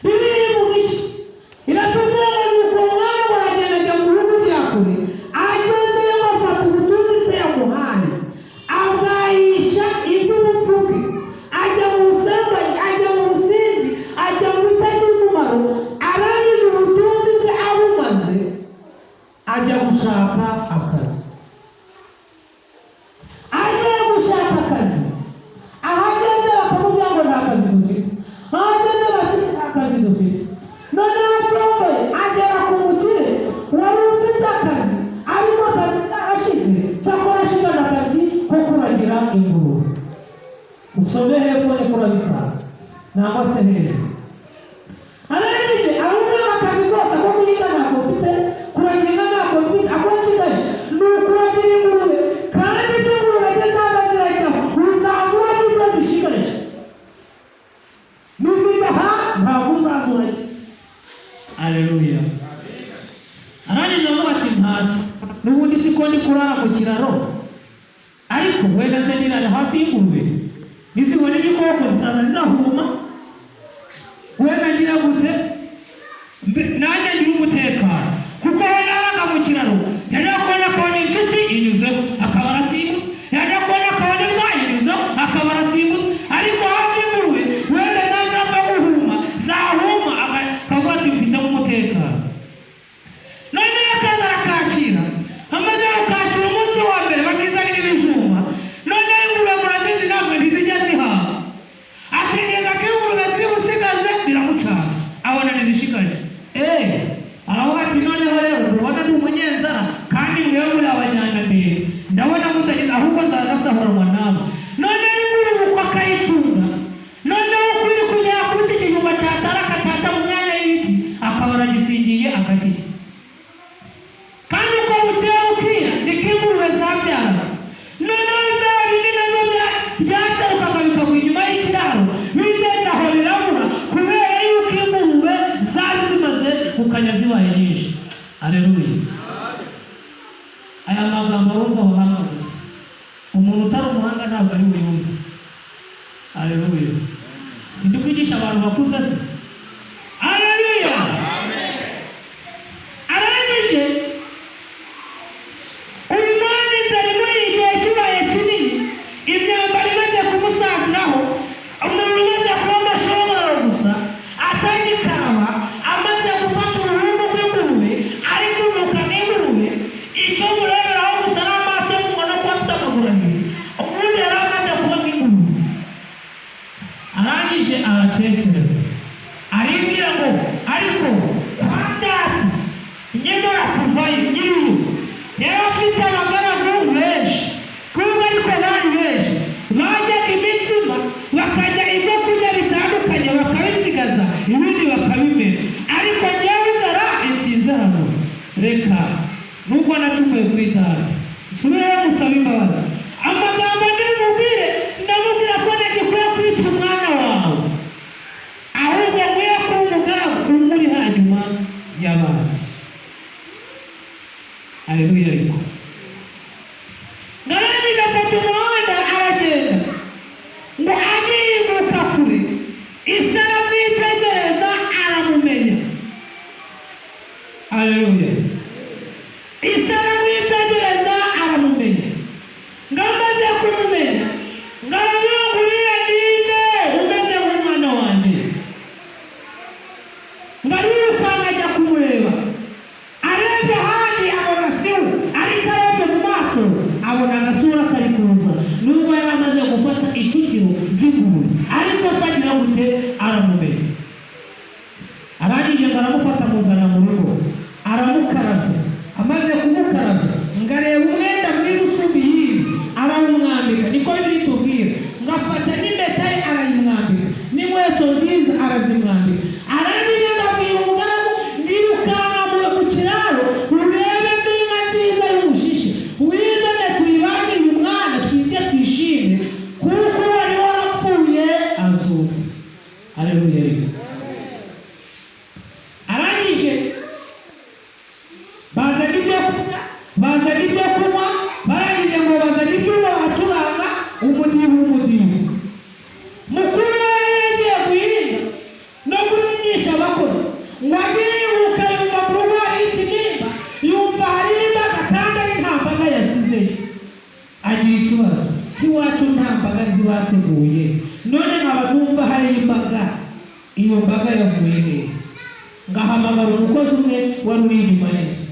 Bibiliya ivuga iki? Iratubwira ngo nuko umwana aragenda ajya mu bihugu bya kure, agezeyo afata ubutunzi se yamuhaye, abwayisha iby'ubupfu bwe, ajya mu busambanyi, ajya mu businzi, ajya mu bitagira umumaro. Arangije ubutunzi bwe abumaze, ajya gushaka akazi. Agiye gushaka akazi, ahageze bakamubwira ngo nta kazi dufite. Ahageze bati nta kazi dufite. Noneho atomboye agera ku mukire wari ufite akazi, ariko akazi karashize, cyakora ashigaje akazi ko kuragira ingurube. Usome hepfo niko urabisanga, nangwa se hejuru. Arangije aramubwira: akazi kose ko guhinga ntabwo mfite, kuragira inka ntabwo mfite, ako nshigaje ni ukuragira ingurube, kandi ibyo ingurube zizaza zirajyaho uzazura ibyo zishigaje, nizidaha ntabwo uzaza urajya. Aleluya. Arangije avuga ati ntacyo, n'ubundi siko ndi kurara mu kiraro, ariko wenda nze nirare hafi y'ingurube, nizibona igikoko zikaza zirahuma, wenda ngira gute, nanjye ngira umutekano, kuko aho yaraga mu kiraro yajya kubona akabona impyisi inyuzeho akaba arasimbutse, yajya kubona akabona imbwa inyuzeho akaba arasimbutse, ariko hafi y'ingurube wenda zazapfa guhuma, zahuma akavuga ati mfitemo umutekano. Noneho akaza arakakira. Amaze gukakira, umunsi wa mbere bakizanira ibijumba. Noneho ingurube murazizi ntabwo ntizijya zihaha. Ategereza ko ingurube ziri busigaze, biramucana, abona ntizishikaje. Aravuga ati noneho rero ndabona ndi umunyenzara kandi mwewe muri abanyandamire, ndabona mutagize, ahubwo nzanasahuranwa namwe. Noneho ingurube uko akayicunga, noneho uko iri kugera kuri iki kijumba cyatara akacyaca mu myanya y'ibiti, akaba aragisingiye akakirya. Kandi uko bukeye bukira niko ingurube zabyara. Noneho bya bindi nabyo byatarukaga bikagwa inyuma y'ikiraro, bigeze aho birabura kubera yuko ingurube zari zimaze gukanya zibaye nyinshi. Aleluya. Aya magambo arumva abahanga gusa, umuntu utari umuhanga ntabwo ari buyumve. Aleluya. Sindi kwigisha abantu bakuze se? Aleluya. Arangije uyu mwana, inzara imuri igihe kibaye kinini, imyambaro imaze kumusaziraho, umuntu umaze kuba amashongoro gusa, atagikaraba, amaze gufata uruhumbu rw'ingurube, ari kunuka nk'ingurube, icyo mureberaho gusa ari amaso y'umuntu no kuba afite amaguru abiri, ubundi yari amaze kuba nk'ingurube. Arangije aratekereza, aribwira ngo ariko kwa data nkimara kuvayo, nyiriyo yari afite abagaragu benshi, kuba ariko bari benshi bajyaga imitsima, bakarya ibyo kurya bitandukanye bakabisigaza, ibindi bakabimena, ariko njyewe inzara insinze hano. Reka nubwo nacumuye kuri data, nsubireyo musaba imbabazi. Amagambo ndimubwire, ndamubwira ko ntagikwiye kwita umwana wawe, ahubwo nkwiye kuba umugaragu umuri hanyuma y'abandi. Aleluya. Ariko narangije afata umuhanda aragenda, ngo agihinguka kure ise aramwitegereza aramumenya. Aleluya. Ise aramwitegereza aramumenya. Ngo amaze kumumenya, ngo aravuga ngo uriya ninde umeze nk'umwana wanjye? Ngo arirukanka ajya kumureba. Arebye ahandi abona si we, ariko arebye mu maso abona agasura kari kuza, nubwo yari amaze gufata icukiro ry'ingurube, ariko se agira gute? Aramumenya. Arangije ngo aramufata, amuzana mu rugo, aramukarabya. Amaze kumukarabya, ngo areba umwenda mwiza usumba iyindi arawumwambika, niko biri tubwira. Ngo afata n'impeta ye arayimwambika, n'inkweto nziza arazimwambika. Arangije ngo abwira umugaragu: ndirukanka mu kiraro urebe inka nziza y'umushishe, wizane tuyibagire uyu mwana, twige twishime, kuko wari warapfuye azutse. Aleluya. Arangije bazana ibyo kurya, bazana ibyo kunywa, barangije ngo bazana ibyuma bacuranga umudiho. Umudiho mukuru we yagiye guhinga no guhingisha. Ikibazo iwacu, nta mbaga nzi bateguye, none nkaba numva hari imbaga. Iyo mbaga yavuye he? Ngahamagara umukozi umwe wari uri inyuma y'inzu.